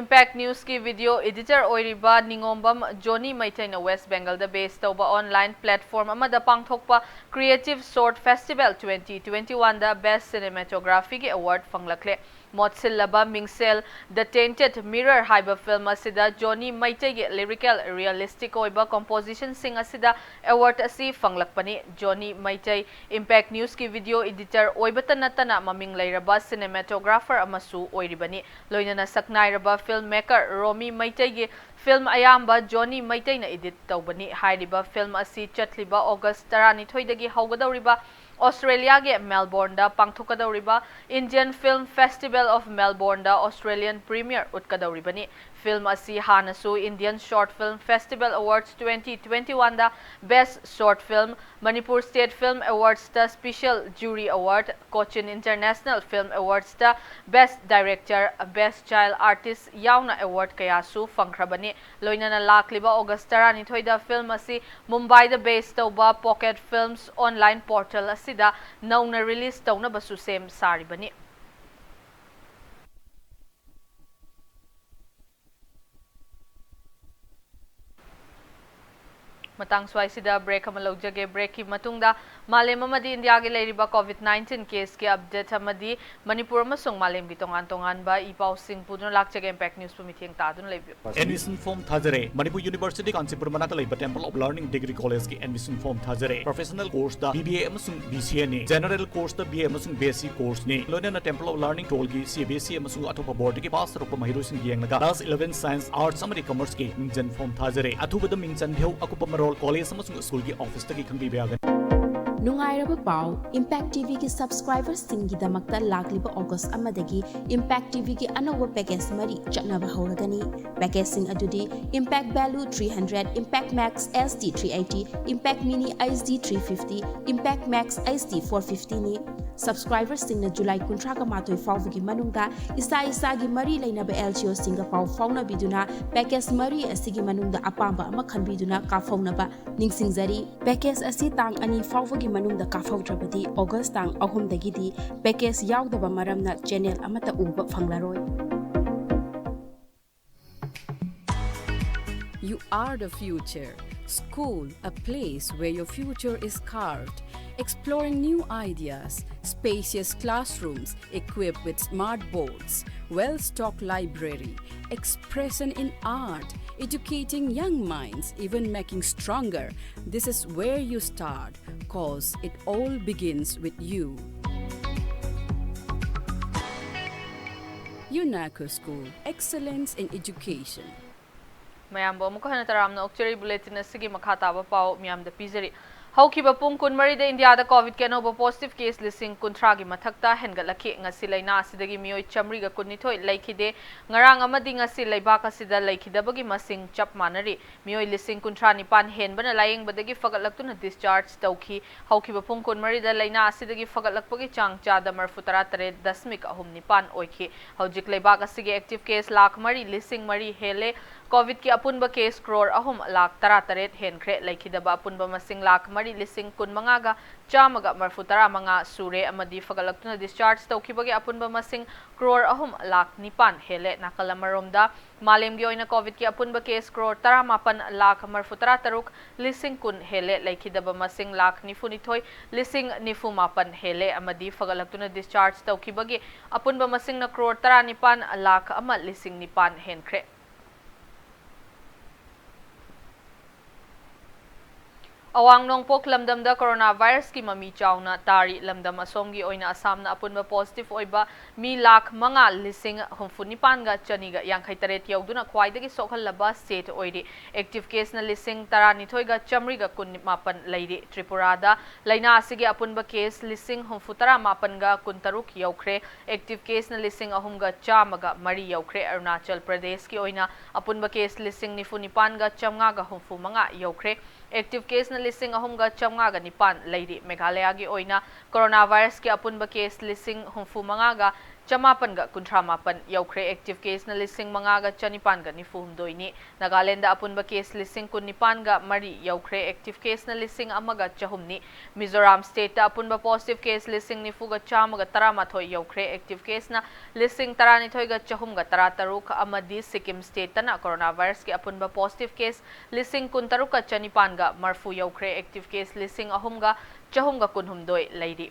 Impact News ꯀꯤ video editor ꯑꯣꯏꯔꯤꯕ ꯅꯤꯉꯣꯝꯕꯝ ꯖꯣꯅꯤ ꯃꯩꯇꯩꯅ West Bengal ꯗ base ꯇꯧꯕ online platform ꯑꯃꯗ ꯄꯥꯡꯊꯣꯛꯄ Creative Short Festival twenty twenty-one ꯗ Best Cinematography ꯒꯤ award ꯐꯪꯂꯛꯂꯦ꯫ ꯃꯣꯠꯁꯤꯜꯂꯕ ꯃꯤꯡꯁꯦꯜ The Tainted Mirror ꯍꯥꯏꯕ film ꯑꯁꯤꯗ ꯖꯣꯅꯤ ꯃꯩꯇꯩꯒꯤ lyrical realistic ꯑꯣꯏꯕ composition ꯁꯤꯡ ꯑꯁꯤꯗ award ꯑꯁꯤ ꯐꯪꯂꯛꯄꯅꯤ꯫ ꯖꯣꯅꯤ ꯃꯩꯇꯩ Impact News ꯀꯤ video editor ꯑꯣꯏꯕꯇ ꯅꯠꯇꯅ ꯃꯃꯤꯡ ꯂꯩꯔꯕ cinematographer ꯑꯃꯁꯨ ꯑꯣꯏꯔꯤꯕꯅꯤ꯫ ꯂꯣꯏꯅꯅ ꯁꯛꯅꯥꯏꯔꯕ film maker ꯔꯣꯃꯤ ꯃꯩꯇꯩꯒꯤ film ꯑꯌꯥꯝꯕ ꯖꯣꯅꯤ ꯃꯩꯇꯩꯅ edit ꯇꯧꯕꯅꯤ꯫ ꯍꯥꯏꯔꯤꯕ film ꯑꯁꯤ ꯆꯠꯂꯤꯕ August ꯇꯔꯥꯅꯤꯊꯣꯏꯗꯒꯤ ꯍꯧꯒꯗꯧꯔꯤꯕ ꯑꯣꯁꯇ꯭ꯔꯦꯂꯤꯌꯥꯒꯤ ꯃꯦꯜꯕꯣꯔꯟꯗ ꯄꯥꯡꯊꯣꯛꯀꯗꯧꯔꯤꯕ Indian Film Festival of Melbourneꯗ Australian premiere ꯎꯠꯀꯗꯧꯔꯤꯕꯅꯤ꯫ ꯐꯤꯜꯝ ꯑꯁꯤ ꯍꯥꯟꯅꯁꯨ Indian Short Film Festival Awards twenty twenty-oneꯗ Best Short Film, Manipur State Film Awardsꯇ Special Jury Award, Cochin International Film Awardsꯇ Best Director, Best Child Artist ꯌꯥꯎꯅ award ꯀꯌꯥꯁꯨ ꯐꯪꯈ꯭ꯔꯕꯅꯤ꯫ ꯂꯣꯏꯅꯅ ꯂꯥꯛꯂꯤꯕ August ꯇꯔꯥꯅꯤꯊꯣꯏꯗ film ꯑꯁꯤ ꯃꯨꯝꯕꯥꯏꯗ base ꯇꯧꯕ Pocket Films online portal ꯑꯁꯤꯗ ꯅꯧꯅ release ꯇꯧꯅꯕꯁꯨ ꯁꯦꯝ ꯁꯥꯔꯤꯕꯅꯤ꯫ ꯃꯇꯥꯡ ꯁ꯭ꯋꯥꯏꯁꯤꯗ break ꯑꯃ ꯂꯧꯖꯒꯦ꯫ Breakꯀꯤ ꯃꯇꯨꯡꯗ ꯃꯥꯂꯦꯝ ꯑꯃꯗꯤ ꯏꯟꯗꯤꯌꯥꯒꯤ ꯂꯩꯔꯤꯕ COVID nineteen caseꯀꯤ update ꯑꯃꯗꯤ ꯃꯅꯤꯄꯨꯔ ꯑꯃꯁꯨꯡ ꯃꯥꯂꯦꯝꯒꯤ ꯇꯣꯉꯥꯟ ꯇꯣꯉꯥꯟꯕ ꯏ ꯄꯥꯎꯁꯤꯡ ꯄꯨꯗꯨꯅ ꯂꯥꯛꯆꯒꯦ꯫ Impact Newsꯄꯨ ꯃꯤꯠꯌꯦꯡ ꯇꯥꯗꯨꯅ ꯂꯩꯕꯤꯌꯨ꯫ Admission form ꯊꯥꯖꯔꯦ꯫ Manipur University Kanchipur ꯃꯅꯥꯛꯇ ꯂꯩꯕ Temple of Learning Degree Collegeꯀꯤ admission form ꯊꯥꯖꯔꯦ꯫ Professional courseꯇ B B A ꯑꯃꯁꯨꯡ B C Aꯅꯤ꯫ General courseꯇ B A ꯑꯃꯁꯨꯡ B S C courseꯅꯤ꯫ ꯂꯣꯏꯅꯅ Temple of Learning ꯇꯣꯜꯒꯤ C B S E ꯑꯃꯁꯨꯡ ꯑꯇꯣꯞꯄ boardꯀꯤ pass ꯇꯧꯔꯛꯄ ꯃꯍꯩꯔꯣꯏꯁꯤꯡ ꯌꯦꯡꯂꯒ Class eleven Science, Arts ꯑꯃꯗꯤ Commerceꯀꯤ ꯃꯤꯡꯖꯟ form ꯊꯥꯖꯔꯦ꯫ ꯑꯊꯨꯕꯗ ꯃꯤꯡ ꯆꯟꯕꯤꯍꯧ꯫ ꯑꯀꯨꯞꯄ ꯃꯔꯣꯜ college ꯑꯃꯁꯨꯡ schoolꯒꯤ officeꯇꯒꯤ ꯈꯪꯕꯤꯕ ꯌꯥꯒꯅꯤ꯫ ꯅꯨꯡꯉꯥꯏꯔꯕ ꯄꯥꯎ, Impact TVꯒꯤ subscriberꯁꯤꯡꯒꯤꯗꯃꯛꯇ ꯂꯥꯛꯂꯤꯕ ꯑꯣꯒꯁ ꯑꯃꯗꯒꯤ Impact TVꯒꯤ ꯑꯅꯧꯕ package ꯃꯔꯤ ꯆꯠꯅꯕ ꯍꯧꯔꯒꯅꯤ꯫ Packageꯁꯤꯡ ꯑꯗꯨꯗꯤ Impact Value three hundred, Impact Max HD three eighty, Impact Mini HD three fifty, Impact Max HD four fiftyꯅꯤ꯫ Subscriberꯁꯤꯡꯅ ꯖꯨꯂꯥꯏ ꯀꯨꯟꯊ꯭ꯔꯥꯒ ꯃꯥꯊꯣꯏ ꯐꯥꯎꯕꯒꯤ ꯃꯅꯨꯡꯗ ꯏꯁꯥ ꯏꯁꯥꯒꯤ ꯃꯔꯤ ꯂꯩꯅꯕ LCOꯁꯤꯡꯒ ꯄꯥꯎ ꯐꯥꯎꯅꯕꯤꯗꯨꯅ package ꯃꯔꯤ ꯑꯁꯤꯒꯤ ꯃꯅꯨꯡꯗ ꯑꯄꯥꯝꯕ ꯑꯃ ꯈꯟꯕꯤꯗꯨꯅ ꯀꯥꯞꯍꯧꯅꯕ ꯅꯤꯡꯁꯤꯡꯖꯔꯤ꯫ Package ꯑꯁꯤ ꯇꯥꯡ ꯑꯅꯤ ꯐꯥꯎꯕꯒꯤ ꯃꯅꯨꯡꯗ ꯀꯥꯞꯍꯧꯗ꯭ꯔꯕꯗꯤ ꯑꯣꯒꯁ ꯇꯥꯡ ꯑꯍꯨꯝꯗꯒꯤꯗꯤ package ꯌꯥꯎꯗꯕ ꯃꯔꯝꯅ channel ꯑꯃꯠꯇ ꯎꯕ ꯐꯪꯂꯔꯣꯏ꯫ You are the future. School, a place where your future is carved. Exploring new ideas, spacious classrooms equipped with smart boards, well-stocked library, expression in art, educating young minds, even making stronger. This is where you start, 'cause it all begins with you. UNACO School, excellence in education. ꯃꯌꯥꯝꯕꯨ ꯑꯃꯨꯛꯀ ꯍꯟꯅ ꯇꯔꯥꯝꯅ ꯑꯣꯛꯆꯔꯤ꯫ Bulletin ꯑꯁꯤꯒꯤ ꯃꯈꯥ ꯇꯥꯕ ꯄꯥꯎ ꯃꯤꯌꯥꯝꯗ ꯄꯤꯖꯔꯤ꯫ ꯍꯧꯈꯤꯕ ꯄꯨꯡ ꯀꯨꯟꯃꯔꯤꯗ ꯏꯟꯗꯤꯌꯥꯗ ꯀꯣꯚꯤꯗꯀꯤ ꯑꯅꯧꯕ ꯄꯣꯖꯤꯇꯤꯚ ꯀꯦꯁ ꯂꯤꯁꯤꯡ ꯀꯨꯟꯊ꯭ꯔꯥꯒꯤ ꯃꯊꯛꯇ ꯍꯦꯟꯒꯠꯂꯛꯈꯤ꯫ ꯉꯁꯤ ꯂꯩꯅꯥ ꯑꯁꯤꯗꯒꯤ ꯃꯤꯑꯣꯏ ꯆꯥꯃꯔꯤꯒ ꯀꯨꯟꯅꯤꯊꯣꯏ ꯂꯩꯈꯤꯗꯦ꯫ ꯉꯔꯥꯡ ꯑꯃꯗꯤ ꯉꯁꯤ ꯂꯩꯕꯥꯛ ꯑꯁꯤꯗ ꯂꯩꯈꯤꯗꯕꯒꯤ ꯃꯁꯤꯡ ꯆꯞ ꯃꯥꯟꯅꯔꯤ꯫ ꯃꯤꯑꯣꯏ ꯂꯤꯁꯤꯡ ꯀꯨꯟꯊ꯭ꯔꯥ ꯅꯤꯄꯥꯟ ꯍꯦꯟꯕꯅ ꯂꯥꯌꯦꯡꯕꯗꯒꯤ ꯐꯒꯠꯂꯛꯇꯨꯅ discharge ꯇꯧꯈꯤ꯫ ꯍꯧꯈꯤꯕ ꯄꯨꯡ ꯀꯨꯟꯃꯔꯤꯗ ꯂꯩꯅꯥ ꯑꯁꯤꯗꯒꯤ ꯐꯒꯠꯂꯛꯄꯒꯤ ꯆꯥꯡ ꯆꯥꯗ ꯃꯔꯐꯨ ꯇꯔꯥ ꯇꯔꯦꯠ ꯗꯁꯃꯤꯛ ꯑꯍꯨꯝ ꯅꯤꯄꯥꯟ ꯑꯣꯏꯈꯤ꯫ ꯍꯧꯖꯤꯛ ꯂꯩꯕꯥꯛ ꯑꯁꯤꯒꯤ active case ꯂꯥꯈ ꯃꯔꯤ ꯂꯤꯁꯤꯡ ꯃꯔꯤ ꯍꯦꯜꯂꯦ꯫ ꯀꯣꯚꯤꯗꯀꯤ ꯑꯄꯨꯟꯕ ꯀꯦꯁ ꯀ꯭ꯔꯣꯔ ꯑꯍꯨꯝ ꯂꯥꯈ ꯇꯔꯥ ꯇꯔꯦꯠ ꯍꯦꯟꯈ꯭ꯔꯦ꯫ ꯂꯩꯈꯤꯗꯕ ꯑꯄꯨꯟꯕ ꯃꯁꯤꯡ ꯂꯥꯈ ꯃꯔꯤ ꯂꯤꯁꯤꯡ ꯀꯨꯟꯃꯉꯥꯒ ꯆꯥꯝꯃꯒ ꯃꯔꯐꯨ ꯇꯔꯥ ꯃꯉꯥ ꯁꯨꯔꯦ ꯑꯃꯗꯤ ꯐꯒꯠꯂꯛꯇꯨꯅ discharge ꯇꯧꯈꯤꯕꯒꯤ ꯑꯄꯨꯟꯕ ꯃꯁꯤꯡ ꯀ꯭ꯔꯣꯔ ꯑꯍꯨꯝ ꯂꯥꯈ ꯅꯤꯄꯥꯟ ꯍꯦꯜꯂꯦ꯫ ꯅꯥꯀꯜ ꯑꯃꯔꯣꯝꯗ, ꯃꯥꯂꯦꯝꯒꯤ ꯑꯣꯏꯅ ꯀꯣꯚꯤꯗꯀꯤ ꯑꯄꯨꯟꯕ ꯀꯦꯁ ꯀ꯭ꯔꯣꯔ ꯇꯔꯥꯃꯥꯄꯟ ꯂꯥꯈ ꯃꯔꯐꯨ ꯇꯔꯥ ꯇꯔꯨꯛ ꯂꯤꯁꯤꯡ ꯀꯨꯟ ꯍꯦꯜꯂꯦ꯫ ꯂꯩꯈꯤꯗꯕ ꯃꯁꯤꯡ ꯂꯥꯈ ꯅꯤꯐꯨ ꯅꯤꯊꯣꯏ ꯂꯤꯁꯤꯡ ꯅꯤꯐꯨ ꯃꯥꯄꯟ ꯍꯦꯜꯂꯦ ꯑꯃꯗꯤ ꯐꯒꯠꯂꯛꯇꯨꯅ discharge ꯇꯧꯈꯤꯕꯒꯤ ꯑꯄꯨꯟꯕ ꯃꯁꯤꯡꯅ ꯀ꯭ꯔꯣꯔ ꯇꯔꯥꯅꯤꯄꯥꯟ ꯂꯥꯈ ꯑꯃ ꯂꯤꯁꯤꯡ ꯅꯤꯄꯥꯟ ꯍꯦꯟꯈ꯭ꯔꯦ꯫ ꯑꯋꯥꯡ ꯅꯣꯡꯄꯣꯛ ꯂꯝꯗꯝꯗ ꯀꯣꯔꯣꯅꯥ ꯚꯥꯏꯔꯁꯀꯤ ꯃꯃꯤ ꯆꯥꯎꯅ ꯇꯥꯔꯤ꯫ ꯂꯝꯗꯝ ꯑꯁꯣꯝꯒꯤ ꯑꯣꯏꯅ ꯑꯁꯥꯝꯅ ꯑꯄꯨꯟꯕ ꯄꯣꯖꯤꯇꯤꯚ ꯑꯣꯏꯕ ꯃꯤ ꯂꯥꯈ ꯃꯉꯥ ꯂꯤꯁꯤꯡ ꯍꯨꯝꯐꯨ ꯅꯤꯄꯥꯟꯒ ꯆꯅꯤꯒ ꯌꯥꯡꯈꯩ ꯇꯔꯦꯠ ꯌꯧꯗꯨꯅ ꯈ꯭ꯋꯥꯏꯗꯒꯤ ꯁꯣꯛꯍꯜꯂꯕ ꯁ꯭ꯇꯦꯠ ꯑꯣꯏꯔꯤ꯫ ꯑꯦꯛꯇꯤꯚ ꯀꯦꯁꯅ ꯂꯤꯁꯤꯡ ꯇꯔꯥꯅꯤꯊꯣꯏꯒ ꯆꯥꯃꯔꯤꯒ ꯀꯨꯟ ꯃꯥꯄꯟ ꯂꯩꯔꯤ꯫ ꯇ꯭ꯔꯤꯄꯨꯔꯥꯗ ꯂꯩꯅꯥ ꯑꯁꯤꯒꯤ ꯑꯄꯨꯟꯕ ꯀꯦꯁ ꯂꯤꯁꯤꯡ ꯍꯨꯝꯐꯨ ꯇꯔꯥ ꯃꯥꯄꯟꯒ ꯀꯨꯟꯇꯔꯨꯛ ꯌꯧꯈ꯭ꯔꯦ꯫ ꯑꯦꯛꯇꯤꯚ ꯀꯦꯁꯅ ꯂꯤꯁꯤꯡ ꯑꯍꯨꯝꯒ ꯆꯥꯝꯃꯒ ꯃꯔꯤ ꯌꯧꯈ꯭ꯔꯦ꯫ ꯑꯔꯨꯅꯥꯆꯜ ꯄ꯭ꯔꯗꯦꯁꯀꯤ ꯑꯣꯏꯅ ꯑꯄꯨꯟꯕ ꯀꯦꯁ ꯂꯤꯁꯤꯡ ꯅꯤꯐꯨ ꯅꯤꯄꯥꯟꯒ ꯆꯥꯝꯃꯉꯥꯒ ꯍꯨꯝꯐꯨ ꯃꯉꯥ ꯌꯧꯈ꯭ꯔꯦ꯫ ꯑꯦꯛꯇꯤꯚ ꯀꯦꯁꯅ ꯂꯤꯁꯤꯡ ꯑꯍꯨꯝꯒ ꯆꯥꯝꯃꯉꯥꯒ ꯅꯤꯄꯥꯟ ꯂꯩꯔꯤ꯫ ꯃꯦꯘꯥꯂꯌꯥꯒꯤ ꯑꯣꯏꯅ ꯀꯣꯔꯣꯅꯥ ꯚꯥꯏꯔꯁꯀꯤ ꯑꯄꯨꯟꯕ ꯀꯦꯁ ꯂꯤꯁꯤꯡ ꯍꯨꯝꯐꯨ ꯃꯉꯥꯒ ꯆꯃꯥꯄꯟꯒ ꯀꯨꯟꯊ꯭ꯔꯥ ꯃꯥꯄꯟ ꯌꯧꯈ꯭ꯔꯦ꯫ ꯑꯦꯛꯇꯤꯚ ꯀꯦꯁꯅ ꯂꯤꯁꯤꯡ ꯃꯉꯥꯒ ꯆꯅꯤꯄꯥꯟꯒ ꯅꯤꯐꯨ ꯍꯨꯝꯗꯣꯏꯅꯤ꯫ ꯅꯥꯒꯥꯂꯦꯟꯗ ꯑꯄꯨꯟꯕ ꯀꯦꯁ ꯂꯤꯁꯤꯡ ꯀꯨꯟꯅꯤꯄꯥꯟꯒ ꯃꯔꯤ ꯌꯧꯈ꯭ꯔꯦ꯫ ꯑꯦꯛꯇꯤꯚ ꯀꯦꯁꯅ ꯂꯤꯁꯤꯡ ꯑꯃꯒ ꯆꯍꯨꯝꯅꯤ꯫ ꯃꯤꯖꯣꯔꯥꯝ ꯁ꯭ꯇꯦꯠꯇ ꯑꯄꯨꯟꯕ ꯄꯣꯖꯤꯇꯤꯚ ꯀꯦꯁ ꯂꯤꯁꯤꯡ ꯅꯤꯐꯨꯒ ꯆꯥꯝꯃꯒ ꯇꯔꯥꯃꯥꯊꯣꯏ ꯌꯧꯈ꯭ꯔꯦ꯫ ꯑꯦꯛꯇꯤꯚ ꯀꯦꯁꯅ ꯂꯤꯁꯤꯡ ꯇꯔꯥꯅꯤꯊꯣꯏꯒ ꯆꯍꯨꯝꯒ ꯇꯔꯥꯇꯔꯨꯛ ꯑꯃꯗꯤ ꯁꯤꯛꯀꯤꯝ ꯁ꯭ꯇꯦꯠꯇꯅ ꯀꯣꯔꯣꯅꯥ ꯚꯥꯏꯔꯁꯀꯤ ꯑꯄꯨꯟꯕ ꯄꯣꯖꯤꯇꯤꯚ ꯀꯦꯁ ꯂꯤꯁꯤꯡ ꯀꯨꯟꯇꯔꯨꯛꯀ ꯆꯅꯤꯄꯥꯟꯒ ꯃꯔꯐꯨ ꯌꯧꯈ꯭ꯔꯦ꯫ ꯑꯦꯛꯇꯤꯚ ꯀꯦꯁ ꯂꯤꯁꯤꯡ ꯑꯍꯨꯝꯒ ꯆꯍꯨꯝꯒ ꯀꯨꯟꯍꯨꯝꯗꯣꯏ ꯂꯩꯔꯤ꯫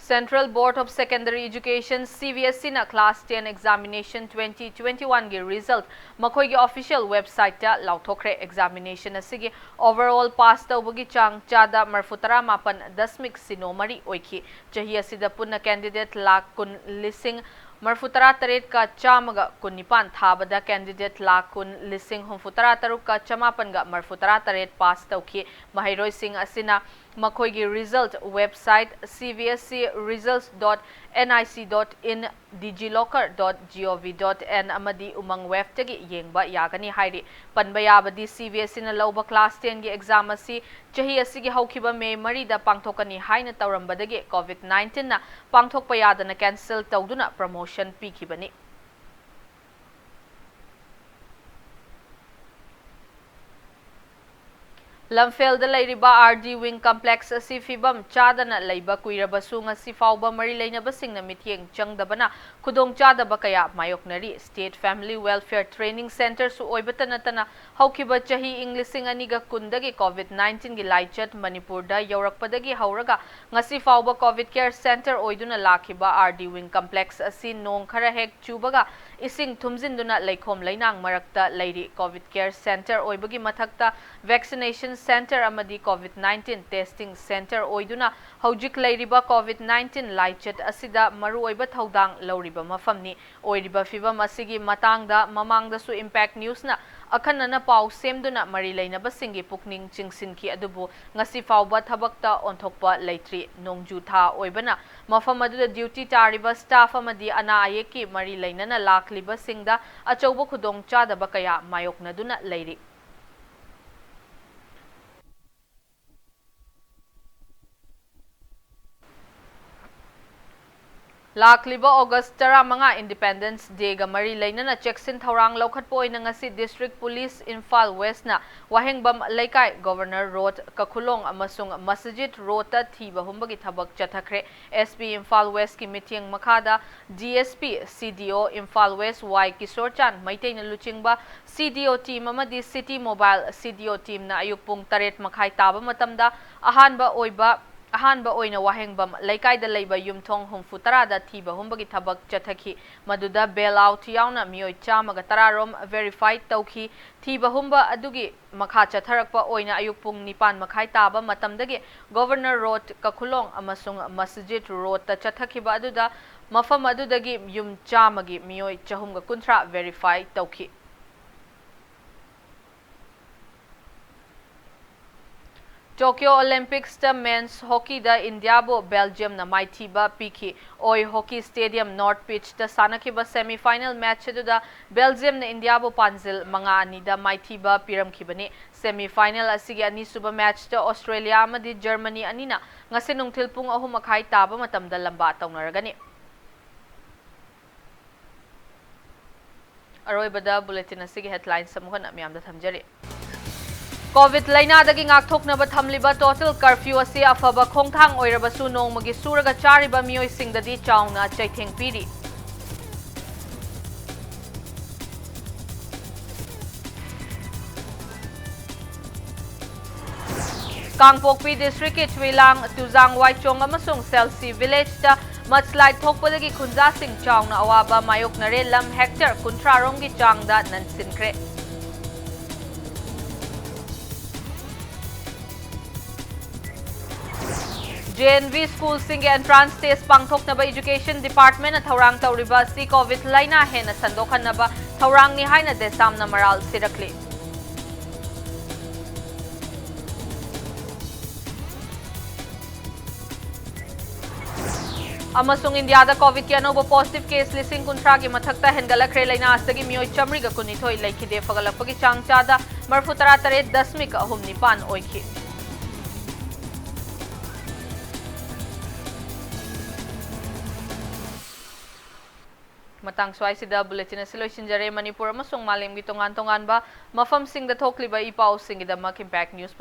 Central Board of Secondary Education, C B S E, ꯅ class ten examination twenty twenty-one ꯒꯤ result ꯃꯈꯣꯏꯒꯤ official website ꯇ ꯂꯥꯎꯊꯣꯛꯈ꯭ꯔꯦ꯫ Examination ꯑꯁꯤꯒꯤ overall pass ꯇꯧꯕꯒꯤ ꯆꯥꯡ ꯆꯥꯗ ꯃꯔꯐꯨ ꯇꯔꯥ ꯃꯥꯄꯟ ꯗꯁꯃꯤꯛ ꯁꯤꯅꯣ ꯃꯔꯤ ꯑꯣꯏꯈꯤ꯫ ꯆꯍꯤ ꯑꯁꯤꯗ ꯄꯨꯟꯅ candidate ꯂꯥꯈ ꯀꯨꯟ ꯂꯤꯁꯤꯡ ꯃꯔꯐꯨ ꯇꯔꯥ ꯇꯔꯦꯠꯀ ꯆꯥꯝꯃꯒ ꯀꯨꯟꯅꯤꯄꯥꯟ ꯊꯥꯕꯗ candidate ꯂꯥꯈ ꯀꯨꯟ ꯂꯤꯁꯤꯡ ꯍꯨꯝꯐꯨ ꯇꯔꯥ ꯇꯔꯨꯛꯀ ꯆꯃꯥꯄꯟꯒ ꯃꯔꯐꯨ ꯇꯔꯥ ꯇꯔꯦꯠ pass ꯇꯧꯈꯤ꯫ ꯃꯍꯩꯔꯣꯏꯁꯤꯡ ꯑꯁꯤꯅ ꯃꯈꯣꯏꯒꯤ result website C B S E results dot N I C dot in, digilocker dot gov dot in ꯑꯃꯗꯤ ꯎꯃꯪ webꯇꯒꯤ ꯌꯦꯡꯕ ꯌꯥꯒꯅꯤ ꯍꯥꯏꯔꯤ꯫ ꯄꯟꯕ ꯌꯥꯕꯗꯤ, C B S Eꯅ ꯂꯧꯕ class tenꯒꯤ exam ꯑꯁꯤ ꯆꯍꯤ ꯑꯁꯤꯒꯤ ꯍꯧꯈꯤꯕ May ꯃꯔꯤꯗ ꯄꯥꯡꯊꯣꯛꯀꯅꯤ ꯍꯥꯏꯅ ꯇꯧꯔꯝꯕꯗꯒꯤ COVID nineteenꯅ ꯄꯥꯡꯊꯣꯛꯄ ꯌꯥꯗꯅ cancel ꯇꯧꯗꯨꯅ promotion ꯄꯤꯈꯤꯕꯅꯤ꯫ ꯂꯝꯐꯦꯜꯗ ꯂꯩꯔꯤꯕ R D Wing Complex ꯑꯁꯤ ꯐꯤꯕꯝ ꯆꯥꯗꯅ ꯂꯩꯕ ꯀꯨꯏꯔꯕꯁꯨ, ꯉꯁꯤ ꯐꯥꯎꯕ ꯃꯔꯤ ꯂꯩꯅꯕꯁꯤꯡꯅ ꯃꯤꯠꯌꯦꯡ ꯆꯪꯗꯕꯅ ꯈꯨꯗꯣꯡꯆꯥꯗꯕ ꯀꯌꯥ ꯃꯥꯌꯣꯛꯅꯔꯤ꯫ State Family Welfare Training Centreꯁꯨ ꯑꯣꯏꯕꯇ ꯅꯠꯇꯅ, ꯍꯧꯈꯤꯕ ꯆꯍꯤ ꯏꯪ ꯂꯤꯁꯤꯡ ꯑꯅꯤꯒ ꯀꯨꯟꯗꯒꯤ COVID nineteenꯒꯤ ꯂꯥꯏꯆꯠ ꯃꯅꯤꯄꯨꯔꯗ ꯌꯧꯔꯛꯄꯗꯒꯤ ꯍꯧꯔꯒ ꯉꯁꯤ ꯐꯥꯎꯕ COVID care center ꯑꯣꯏꯗꯨꯅ ꯂꯥꯛꯈꯤꯕ R D Wing Complex ꯑꯁꯤ ꯅꯣꯡ ꯈꯔ ꯍꯦꯛ ꯆꯨꯕꯒ ꯏꯁꯤꯡ ꯊꯨꯝꯖꯤꯟꯗꯨꯅ ꯂꯩꯈꯣꯝ ꯂꯩꯅꯥꯡ ꯃꯔꯛꯇ ꯂꯩꯔꯤ꯫ COVID care center ꯑꯣꯏꯕꯒꯤ ꯃꯊꯛꯇ vaccination center ꯑꯃꯗꯤ COVID nineteen testing center ꯑꯣꯏꯗꯨꯅ ꯍꯧꯖꯤꯛ ꯂꯩꯔꯤꯕ COVID nineteen ꯂꯥꯏꯆꯠ ꯑꯁꯤꯗ ꯃꯔꯨꯑꯣꯏꯕ ꯊꯧꯗꯥꯡ ꯂꯧꯔꯤꯕ ꯃꯐꯝꯅꯤ꯫ ꯑꯣꯏꯔꯤꯕ ꯐꯤꯚꯝ ꯑꯁꯤꯒꯤ ꯃꯇꯥꯡꯗ ꯃꯃꯥꯡꯗꯁꯨ Impact Newsꯅ ꯑꯈꯟꯅꯅ ꯄꯥꯎ ꯁꯦꯝꯗꯨꯅ ꯃꯔꯤ ꯂꯩꯅꯕꯁꯤꯡꯒꯤ ꯄꯨꯛꯅꯤꯡ ꯆꯤꯡꯁꯤꯟꯈꯤ, ꯑꯗꯨꯕꯨ ꯉꯁꯤ ꯐꯥꯎꯕ ꯊꯕꯛꯇ ꯑꯣꯟꯊꯣꯛꯄ ꯂꯩꯇ꯭ꯔꯤ꯫ ꯅꯣꯡꯖꯨ ꯊꯥ ꯑꯣꯏꯕꯅ ꯃꯐꯝ ꯑꯗꯨꯗ duty ꯇꯥꯔꯤꯕ staff ꯑꯃꯗꯤ ꯑꯅꯥ ꯑꯌꯦꯛꯀꯤ ꯃꯔꯤ ꯂꯩꯅꯅ ꯂꯥꯛꯂꯤꯕꯁꯤꯡꯗ ꯑꯆꯧꯕ ꯈꯨꯗꯣꯡꯆꯥꯗꯕ ꯀꯌꯥ ꯃꯥꯌꯣꯛꯅꯗꯨꯅ ꯂꯩꯔꯤ꯫ ꯂꯥꯛꯂꯤꯕ August ꯇꯔꯥꯃꯉꯥ Independence Dayꯒ ꯃꯔꯤ ꯂꯩꯅꯅ ꯆꯦꯛꯁꯤꯟ ꯊꯧꯔꯥꯡ ꯂꯧꯈꯠꯄ ꯑꯣꯏꯅ ꯉꯁꯤ District Police Imphal Westꯅ ꯋꯥꯍꯦꯡꯕꯝ ꯂꯩꯀꯥꯏ, Governor Road, ꯀꯈꯨꯂꯣꯡ ꯑꯃꯁꯨꯡ ꯃꯁꯖꯤꯗ Roadꯇ ꯊꯤꯕ ꯍꯨꯝꯕꯒꯤ ꯊꯕꯛ ꯆꯠꯊꯈ꯭ꯔꯦ꯫ S P Imphal Westꯀꯤ ꯃꯤꯠꯌꯦꯡ ꯃꯈꯥꯗ D S P, C D O Imphal West Y ꯀꯤꯁꯣꯔꯆꯥꯟ ꯃꯩꯇꯩꯅ ꯂꯨꯆꯤꯡꯕ C D O team ꯑꯃꯗꯤ City Mobile C D O teamꯅ ꯑꯌꯨꯛ ꯄꯨꯡ ꯇꯔꯦꯠ ꯃꯈꯥꯏ ꯇꯥꯕ ꯃꯇꯝꯗ ꯑꯍꯥꯟꯕ ꯑꯣꯏꯕ, ꯑꯍꯥꯟꯕ ꯑꯣꯏꯅ ꯋꯥꯍꯦꯡꯕꯝ ꯂꯩꯀꯥꯏꯗ ꯂꯩꯕ ꯌꯨꯝꯊꯣꯡ ꯍꯨꯝꯐꯨ ꯇꯔꯥꯗ ꯊꯤꯕ ꯍꯨꯝꯕꯒꯤ ꯊꯕꯛ ꯆꯠꯊꯈꯤ꯫ ꯃꯗꯨꯗ bail out ꯌꯥꯎꯅ ꯃꯤꯑꯣꯏ ꯆꯥꯝꯃꯒ ꯇꯔꯥ ꯔꯣꯝ verify ꯇꯧꯈꯤ꯫ ꯊꯤꯕ ꯍꯨꯝꯕ ꯑꯗꯨꯒꯤ ꯃꯈꯥ ꯆꯠꯊꯔꯛꯄ ꯑꯣꯏꯅ ꯑꯌꯨꯛ ꯄꯨꯡ ꯅꯤꯄꯥꯟ ꯃꯈꯥꯏ ꯇꯥꯕ ꯃꯇꯝꯗꯒꯤ Governor Road, ꯀꯈꯨꯂꯣꯡ ꯑꯃꯁꯨꯡ ꯃꯁꯖꯤꯗ Roadꯇ ꯆꯠꯊꯈꯤꯕ ꯑꯗꯨꯗ ꯃꯐꯝ ꯑꯗꯨꯗꯒꯤ ꯌꯨꯝ ꯆꯥꯝꯃꯒꯤ ꯃꯤꯑꯣꯏ ꯆꯍꯨꯝꯒ ꯀꯨꯟꯊ꯭ꯔꯥ verify ꯇꯧꯈꯤ꯫ Tokyo Olympics ꯇ men's hockey ꯗ ꯏꯟꯗꯤꯌꯥꯕꯨ ꯕꯦꯜꯖꯤꯌꯝꯅ ꯃꯥꯏꯊꯤꯕ ꯄꯤꯈꯤ꯫ ꯑꯣꯏ Hockey Stadium North Pitch ꯇ ꯁꯥꯟꯅꯈꯤꯕ semi final match ꯑꯗꯨꯗ ꯕꯦꯜꯖꯤꯌꯝꯅ ꯏꯟꯗꯤꯌꯥꯕꯨ ꯄꯥꯟꯖꯤꯜ ꯃꯉꯥ ꯑꯅꯤꯗ ꯃꯥꯏꯊꯤꯕ ꯄꯤꯔꯝꯈꯤꯕꯅꯤ꯫ Semi final ꯑꯁꯤꯒꯤ ꯑꯅꯤꯁꯨꯕ match ꯇ ꯑꯣꯁꯇ꯭ꯔꯦꯂꯤꯌꯥ ꯑꯃꯗꯤ ꯖꯔꯃꯅꯤ ꯑꯅꯤꯅ ꯉꯁꯤ ꯅꯨꯡꯊꯤꯜ ꯄꯨꯡ ꯑꯍꯨꯝ ꯃꯈꯥꯏ ꯇꯥꯕ ꯃꯇꯝꯗ ꯂꯝꯕꯥ ꯇꯧꯅꯔꯒꯅꯤ꯫ ꯑꯔꯣꯏꯕꯗ bulletin ꯑꯁꯤꯒꯤ headlines ꯑꯃꯨꯛ ꯍꯟꯅ ꯃꯌꯥꯝꯗ ꯊꯝꯖꯔꯤ꯫ COVID ꯂꯩꯅꯥꯗꯒꯤ ꯉꯥꯛꯊꯣꯛꯅꯕ ꯊꯝꯂꯤꯕ total curfew ꯑꯁꯤ ꯑꯐꯕ ꯈꯣꯡꯊꯥꯡ ꯑꯣꯏꯔꯕꯁꯨ ꯅꯣꯡꯃꯒꯤ ꯁꯨꯔꯒ ꯆꯥꯔꯤꯕ ꯃꯤꯑꯣꯏꯁꯤꯡꯗꯗꯤ ꯆꯥꯎꯅ ꯆꯩꯊꯦꯡ ꯄꯤꯔꯤ꯫ ꯀꯥꯡꯄꯣꯛꯄꯤ district ꯀꯤ ꯆꯨꯏꯂꯥꯡ, ꯇꯨꯖꯥꯡ ꯋꯥꯏꯆꯣꯡ ꯑꯃꯁꯨꯡ ꯁꯦꯜꯁꯤ village ꯇ mudslide ꯊꯣꯛꯄꯗꯒꯤ ꯈꯨꯟꯖꯥꯁꯤꯡ ꯆꯥꯎꯅ ꯑꯋꯥꯕ ꯃꯥꯌꯣꯛꯅꯔꯦ꯫ ꯂꯝ hectare ꯀꯨꯟꯊ꯭ꯔꯥ ꯔꯣꯝꯒꯤ ꯆꯥꯡꯗ ꯅꯟꯁꯤꯟꯈ꯭ꯔꯦ꯫ J N V school ꯁꯤꯡꯒꯤ entrance test ꯄꯥꯡꯊꯣꯛꯅꯕ education department ꯅ ꯊꯧꯔꯥꯡ ꯇꯧꯔꯤꯕ ꯑꯁꯤ COVID ꯂꯩꯅꯥ ꯍꯦꯟꯅ ꯁꯟꯗꯣꯛꯍꯟꯅꯕ ꯊꯧꯔꯥꯡꯅꯤ ꯍꯥꯏꯅ ꯗꯦꯁꯥꯝꯅ ꯃꯔꯥꯜ ꯁꯤꯔꯛꯂꯤ꯫ ꯑꯃꯁꯨꯡ ꯏꯟꯗꯤꯌꯥꯗ COVID ꯀꯤ ꯑꯅꯧꯕ positive case ꯂꯤꯁꯤꯡ ꯀꯨꯟꯊ꯭ꯔꯥꯒꯤ ꯃꯊꯛꯇ ꯍꯦꯟꯒꯠꯂꯛꯈ꯭ꯔꯦ꯫ ꯂꯩꯅꯥ ꯑꯁꯤꯗꯒꯤ ꯃꯤꯑꯣꯏ ꯆꯥꯃꯔꯤꯒ ꯀꯨꯟꯅꯤꯊꯣꯏ ꯂꯩꯈꯤꯗꯦ꯫ ꯐꯒꯠꯂꯛꯄꯒꯤ ꯆꯥꯡ ꯆꯥꯗ ꯃꯔꯤꯐꯨ ꯇꯔꯥ ꯇꯔꯦꯠ ꯗꯁꯃꯤꯛ ꯑꯍꯨꯝ ꯅꯤꯄꯥꯟ ꯑꯣꯏꯈꯤ꯫ ꯃꯇꯥꯡ ꯁ꯭ꯋꯥꯏꯁꯤꯗ bulletin ꯑꯁꯤ ꯂꯣꯏꯁꯤꯟꯖꯔꯦ꯫ ꯃꯅꯤꯄꯨꯔ ꯑꯃꯁꯨꯡ ꯃꯥꯂꯦꯝꯒꯤ ꯇꯣꯉꯥꯟ ꯇꯣꯉꯥꯟꯕ ꯃꯐꯝꯁꯤꯡꯗ ꯊꯣꯛꯂꯤꯕ ꯏ ꯄꯥꯎꯁꯤꯡꯒꯤꯗꯃꯛ Impact News